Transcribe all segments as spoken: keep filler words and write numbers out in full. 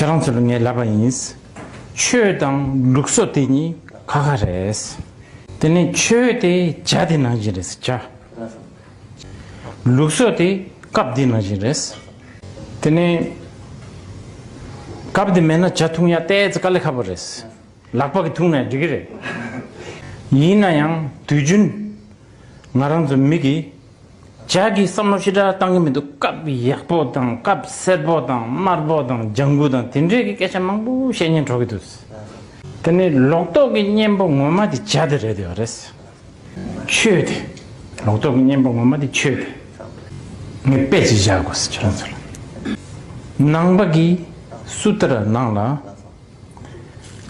ཁྱེད་རང་ཚོ་ལ་ངས་ལབ་པ་ཡིན། ཆོས་དང་ལུགས་སྲོལ་དེ་གཉིས་ཁ་ཁ་རེད། དེ་ནས་ཆོས་དེ་ཇ་དེ་ནང་བཞིན་རེད། ཇ། ལུགས་སྲོལ་དེ་ཀབ་དེ་ནང་བཞིན་རེད། དེ་ནས་ཀབ་དེ་མེད་ན་ཇ་འཐུང་ཡ་ཏོག་ཙམ་དཀའ་ལས་ཁག་པོ་རེད། ལག་པ་གིས་འཐུང་ན་འགྲིག་གི་རེད། ཡིན་ན་ཡང་དུས་རྒྱུན་ང་རང་ཚོ་མི་གིས་ཇ་གི་བསམ་བློ་ཞེ་དྲག་བཏང་གི་མི་འདུག་ཀབ་ཡག་པོ་དང་ཀབ་སེར་པོ་དང་དམར་པོ་དང་ལྗང་གུ་དང་དེ་འདྲས་ཀྱི་སྐད་ཆ་མང་པོ་བཤད་སྙིང་བྲོ་གི་འདུག་དེ་ནས་ལོག་རྟོག་གི་གཉེན་པོ་ངོ་མ་དེ་ཇ་དེ་རེད་ཡོད་རེད། ཆོས་དེ། ལོག་རྟོག་གི་གཉེན་པོ་ངོ་མ་དེ་ཆོས་དེ། ངས་དཔེ་ཅིག་བཞག་དགོས་ཟེར་ཁྱེད་རང་ཚོ་ལ། ནང་པ་གི་སུ་ཏྲ་ནང་ལ་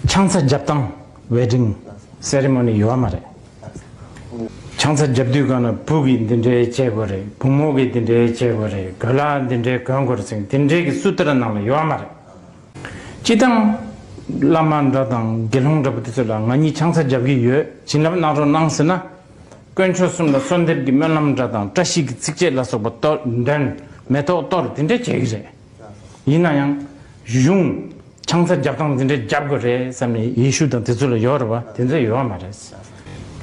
ཆང་ས་རྒྱབ་སྟངས་ཝེ་ཌིང་སེ་རི་མོ་ནི་ཡོད་མ་རེད། ཆང་ས་རྒྱབ་དུས་སྒང་ལ་བུ་གིས་འདི་འདྲའི་བྱེད་དགོས་རེད། བུ་མོ་གིས་འདི་འདྲའི་བྱེད་དགོས་རེད། གོས་ལྭ་འདི་འདྲའི་གོན་དགོས་རེད་ཟེར་འདི་འདྲའི་གི་སུ་ཏྲ་ནང་ལ་ཡོད་མ་རེད། སྤྱིར་བཏང་བླ་མ་འདྲ་དང་དགེ་སློང་འདྲ་པོ་དེ་ཚོ་ལ་ང་གཉིས་ཆང་ས་རྒྱབ་ཀྱི་ཡོད། བྱིན་རླབས་གནང་རོགས་གནང་ཟེར་ན། དཀོན་མཆོག་གསུམ་ལ་གསོལ་འདེབས་ཀྱི་སྨོན་ལམ་འདྲ་དང་བཀྲ་ཤིས་ཀྱི་ཚིགས་བཅད་ལ་སོགས་པ་གཏོར་འདོན་མེ་ཏོག་གཏོར་དེ་འདྲ་བྱེད་ཀྱི་རེད། ཡིན་ན་ཡང་གཞུང་ཆང་ས་རྒྱབ་སྟངས་དེ་འདྲ་རྒྱབ་དགོས་རེད་བསམ་ནས་ཡེ་ཤུ་དང་དེ་ཚོ་ལ་ཡོད་རེད་པ། དེ་ཚོ་ཡོད་མ་རེད།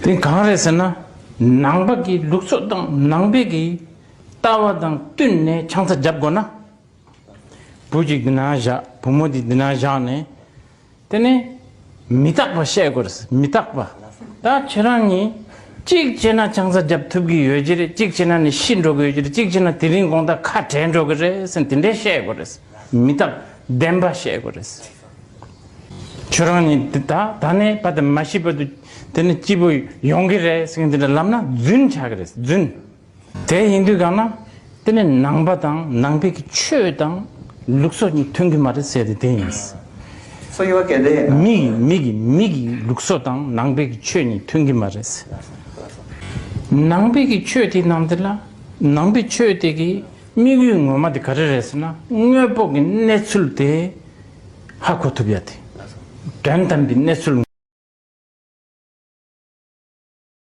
དེ་གང་རེད་ཟེར་ན། ནང་པ་གི་ལུགས་སྲོལ་དང་ནང་པའི་གི་ལྟ་བ་དང་བསྟུན་ནས་ཆང་ས་རྒྱབ་དགོས་ན། བུ་གཅིག་འདི་ན་བཞག་བུ་མོ་འདི་འདི་ན་བཞག་ནས། དེ་ནས་མི་རྟག་པ་བཤད་དགོས་རེད། མི་རྟག་པ། ད་ཁྱེད་རང་གཉིས་གཅིག་བྱས་ན་ཆང་ས་རྒྱབ་ཐུབ་ཀྱི་ཡོད་ཀྱི་རེད། གཅིག་བྱས་ན་ནི་ཤི་འགྲོ་གི་ཡོད་ཀྱི་རེད། གཅིག་བྱས་ན་དེ་རིང་དགོང་དག་ཁ་བྲལ་འགྲོ་གི་རེད་ཟེར་དེ་འདྲས་བཤད་དགོས་རེད། མི་རྟག་བདེན་པ་བཤད་དགོས་རེད། ཁྱོད་རང་གཉིས་འདི་ད་ད་ནས་ཕར་དེ་མ་ཤི་བར་དུ་དེ་ནས་སྐྱིད་པོ་ཡོང་གི་རེད་ཟེར་འདི་འདྲ་ལབ་ན་རྫུན་ཆགས་ཀྱི་རེད། རྫུན། དེ་ཡིན་དུས་གང་ན། དེ་ནི་ནང་པ་དང་ནང་པའི་གི་ཆོས་དང་ལུགས་སྲོལ་གཉིས་མཐུན་གྱི་མ་རེད་ཟེར་ཏེ་དེ་ཡིན། そういうわけで、 མི་གི་མི་གི་མི་གི་ལུགས་སྲོལ་དང་ནང་པའི་གི་ཆོས་གཉིས་མཐུན་གྱི་མ་རེད། ནང་པའི་གི་ཆོས་དེ་ནང་དེ་ལ་ནང་པའི་ཆོས་དེ་གི་དམིགས་ཡུལ་ངོ་མ་དེ་ག་རེ་རེད་ཟེར་ན། དངོས་པོ་གི་གནས་ཚུལ་དེ་ཧ་གོ་ཐུབ་ཡ་དེ། དོན་དམ་པའི་གནས་ཚུལ་